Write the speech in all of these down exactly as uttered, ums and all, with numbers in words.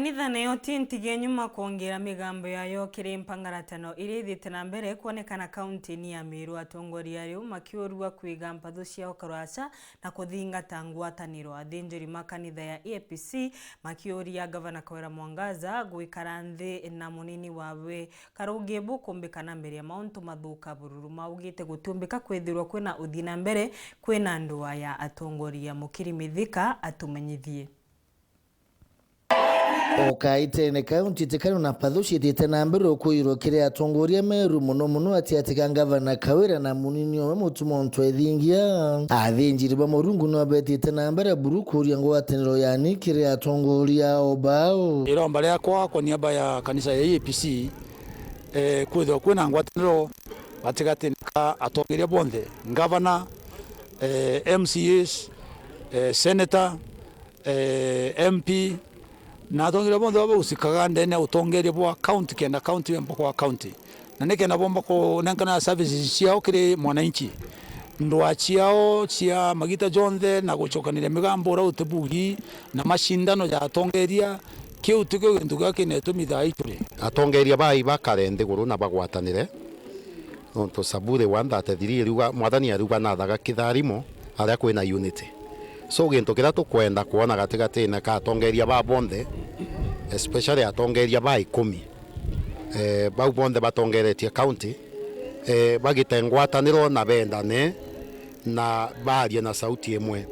Itha nayo ti ntigi nyuma kwongeera migambo yayo kiri mpangaratano iria ithiite na mbere kwonekana kaunti-ini ya Meru, atongoria riu makiurua kwiga mpathu ciao kuraca na kuthingata ngwataniro. Athinjiri ma kanitha ya A P C makiuria Gavana Kawira Mwangaza gwikara nthi na munini wawe Karungi bukumbika na mbere ya mauntu mathuka bururu. Maugite gutiumbika kwithirwa kwina uthii na mbere kwina ndua ya atongoria. Mukiri Mithika atumenyithie. O kaitene kau, ntitikano na mpathu ciitite na mbere ukuirwa kiri atongoria Meru, muno muno atiati ka Ngavana Kawira na munini owe Mutuma Ntwethingia. Athinjiri ba Murungu no betite na mbere buru kuuria ngwataniro yani kiri atongoria o bao. Iromba riakwa kwa niaba ya kanisa ya A P C, eh, kwithirwa kwina ngwataniro gatigatine ka atongeria bonthe, ngavana, eh, M C As, eh, senator, eh, M P, na atongeria bonthe baba bausikaga ndene ya utongeria bwa county, kenda county yomba kwa county, na ni kenda bomba kunenkana services ciao kiri mwananchi. Ndwaa ciao cia magita jonthe na gucokaniria migambo uria utibugi na macindano ja atongeria, kiu tikio gintu kiria kina itumi thaa ii turi. Atongeria bai bakare nthiguru na bagwatanire, nontu Saburi one thirty-three iriuga, Mwathani ariuga, "Nathaga kitharimo aria kwina unity." So, gintu kiria tukwenda kwona gatigatine ka atongeria ba bonthe, especially atongeria ba ikumi, eh, bau bonthe batongeretie county, eh, bagite ngwataniro na bendane na barie na sauti imwe,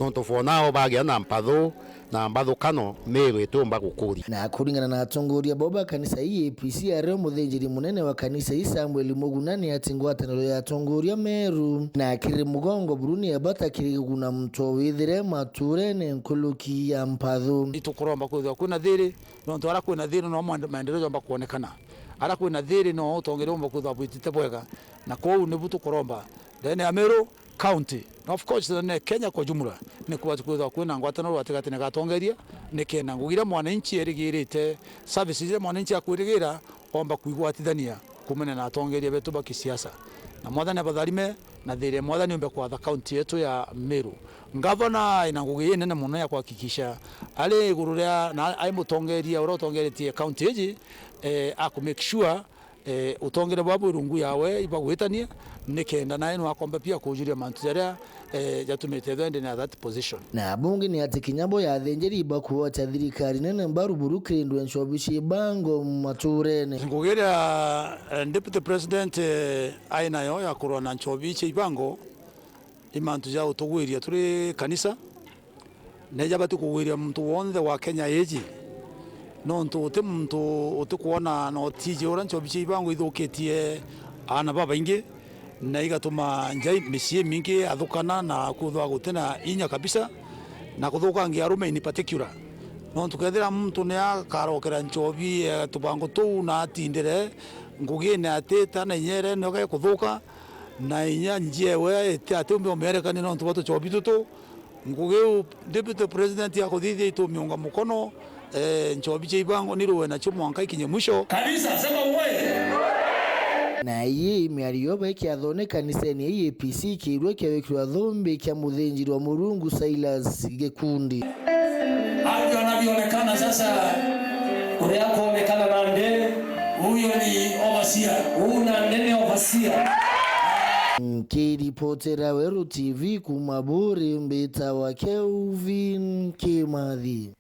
nontu for now bagia na mpathu na mbathukano, Meru itiumba gukuria. Na kuringana na atongoria bao ba kanisa ii A P C, ario muthinjiri munene wa kanisa ii Samuel Muguna ni ati ngwataniro ya atongoria Meru na kiri mugongo buru ni ya bata kiri kuguna muntu o withire maturene nkuruki ya mpathu. Itukuromba kwithirwa kwina thiri, nontu aria kwina thiri no mwende-, maendeleo jomba kwonekana. Aria kwina thiri no utongeria umba kwithirwa bwitite bwega, na kwou nibu tukuromba ndene ya Meru county, na of course, na Kenya kwa jumla, ni kubati kwithirwa kwina ngwataniro gatigatine ga atongeria, nikenda ngugi iria mwananchi erigirite, services iria mwananchi akwirigira, omba kwigwatithania kumania na atongeria betu ba kisiasa. Na Mwathani abatharime, na thiri ya Mwathani umbe kwatha county yetu ya Meru. Ngavana ina ngugi inene mono ya kuhakikisha ari iguru ria, na ari mutongeria uria utongeretie county iji, eh, aku make sure eh, utongeria bwa bwi rungu yawe ibagwitania, nikenda nae nwakomba pia kujuria mantu jaria, eh, jatumite ethwa ndene ya that position. Na bungi ni ati kinya bo ya athinjiri ibakugwatia thirikari nene mbaru buru kiri ndwe nchobi cia ibango maturene. Ngugi iria, eh, Deputy President, eh, ai nayo ya kurwa na nchobi cia ibango, i mantu ja utugwiria turi kanisa, na ijabati kugwiria muntu wonthe wa Kenya iji, nontu uti muntu utikwona na utiji uria nchobi cia ibango ithukitie aana babaingi, na igatuma njai micii imingi athukana na kuthwa gutina inya kabisa, na kuthukangia arume in particular. Nontu kethira muntu ni akarokera nchobi, eh, tubango tuu na atindire ngugine atita na inyere nioga ikuthuka, na inya njiewe iti ati umbe umerekania nontu bwa tuchobi tutu, Ngugi iu Deputy President akuthithia itumiunga mukono, eh, nchobi cia ibango ni ruwe nacio mwanka ikinye mwisho. Kanisa, sema uwe. Na ii miario ba ikiathone kanisene ya A P C kiirua kiawikirwa thumbi kia muthinjiri wa Murungu Silas Gikundi. Hivyo anavyoonekana sasa, uria kuonekana nande, huyo ni overseer. Huu nande ni overseer. Nkiripotera Weru T V kuma Buri, mbitawa Kelvin Kimathi.